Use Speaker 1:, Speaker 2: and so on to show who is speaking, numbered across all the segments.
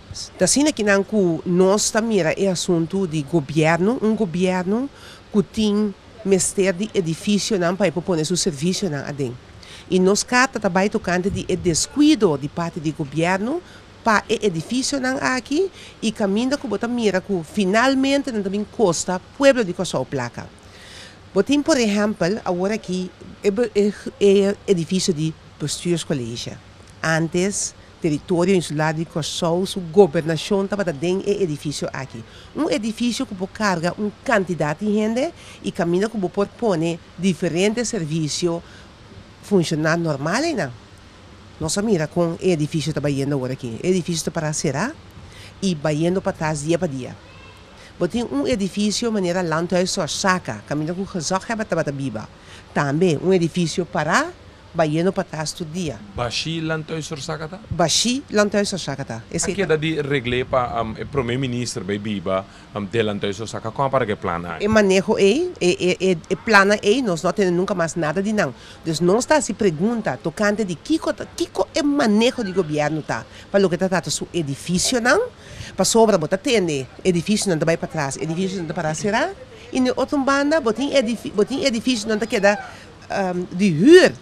Speaker 1: Ta asina kinan ku nos ta mira e asuntu di gobièrnu, un gobièrnu ku tin mester di edifisionan pa e por pone su servisionan aden. I nos karta ta bai tokante di e deskuido di parti di gobièrnu pa e edifisionan aki i kaminda ku bo ta mira ku finalmente nan ta bin kosta pueblo di Kòrsou plaka. Bo tin por ehèmpel awor aki e edifisio di Bestuurscollege. Ántes Teritorio Insular di Kòrsou su gobernashon tabata den e edifisio aki. Un edifisio ku por karga un kantidat di hende i kaminda ku bo por pone diferente servisio funshoná normal einan. Nos a mira kon e edifisio ta bayendo awor aki. E edifisio ta pará será i bayendo patras dia pa dia. Bo tin un edifisio manera Landhuis Sorsaka, kaminda ku gezaghebber tabata biba. Tambe un edifisio pará Bayendo patras tur dia.
Speaker 2: Bashí Landhuis Orsaka ta?
Speaker 1: Bashí Landhuis Orsaka ta.
Speaker 2: A keda di regl'é pa e promé minister bai biba den Landhuis Orsaka. Kon a para ku e plan aki?
Speaker 1: E maneho ei, e plannan ei, nos no a tende nunka mas nada di nan. Dus nos ta hasi pregunta tokante di kiko ta, kiko e maneho di gobièrnu ta pa loke ta trata su edifisionan, pasobra bo ta tende edifisionan ta bai patras, edifisionan ta para será, i na e otro banda bo tin bo tin edifisionan ta keda di huur.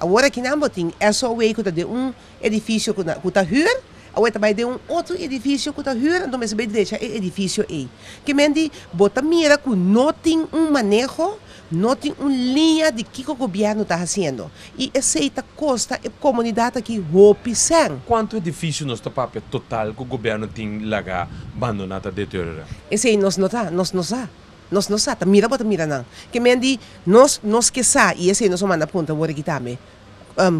Speaker 1: Awor akinan bo tin SOW ku ta den un edifisio ku ku ta huur, awor e ta bai den un otro edifisio ku ta huur, anto mester bai drecha e edifisio ei. Ke men di bo ta mira ku no tin un maneho, no tin un liña di kiko gobièrnu ta hasiendo. I esei ta kosta e komunidat aki hopi sèn.
Speaker 2: Kuantu edifisio nos ta papia total ku gobièrnu tin laga bandoná ta deteriorá?
Speaker 1: Esei nos no ta, nos no sa. Nos no sa, ta mira bo ta mira nan. Ke men di, nos, nos ke sa, i esei nos a manda puntra wor aki tambe.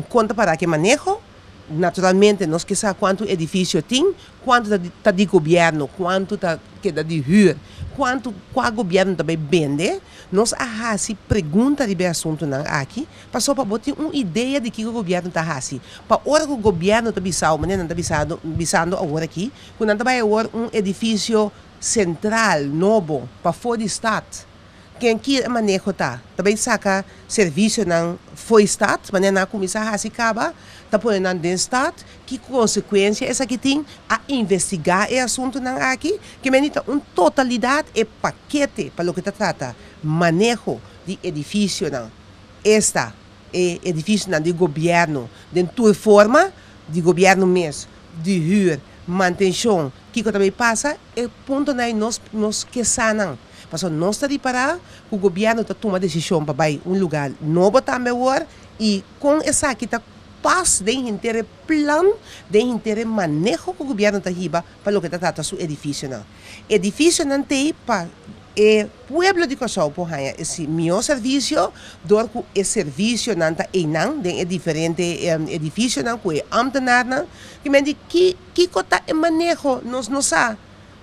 Speaker 1: Kon ta para ke maneho? Naturalmente nos ke sa kuantu edifisio tin, kuantu ta ta di gobièrnu, kuantu ta keda di hür, kuantu, kua gobièrnu ta bai bende. Nos a hasi pregunta riba e asuntunan aki, pasobra pa bo tin un idea di kiko gobièrnu ta hasi. Pa ora ku gobièrnu ta bisao, manera nan ta bisado, bisando awor aki, ku nan ta bai awor un edifisio Sentral nobo pafó di stad. Ken kier e maneho ta? Ta bay saca servicionan fo'i stad, manera nan a cuminsa haci caba, ta pone nan den stad. Ki consecuencia esaki tin? A investiga e asuntonan aki? Ke meni ta un totalidad e pakete pa loke ta trata maneho di edificionan, esta e edificionan di gobierno den tur forma, di gobierno mes, di huur, mantencion, Kiko ta bay pasa? E puntonan ey nos nos ke sa nan. Pasobra nos ta ripara cu gobierno ta tuma decision pa bay un lugar nobo tambe awor y con esaki ta pas den henter e plan, den henter e maneho cu gobierno ta hiba pa loke ta trata su edificionan. Edificionan t'ey pa e pueblo di Kòrsou por haña e mihó servisio dor ku e servisionan ta einan den e diferente edifisionan ku e ámtenarnan. Ki men di ki kiko ta e maneho nos no sa.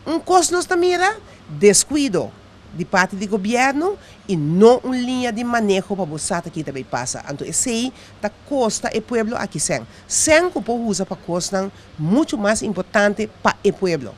Speaker 1: Un kos nos ta mira, deskuido di parti di gobièrnu i no un liña di maneho pa bo sa ta ki ta bay pasa. Anto esei ta kosta e pueblo aki sèn. Sèn ku por usa pa kosnan muchu mas importante pa e pueblo.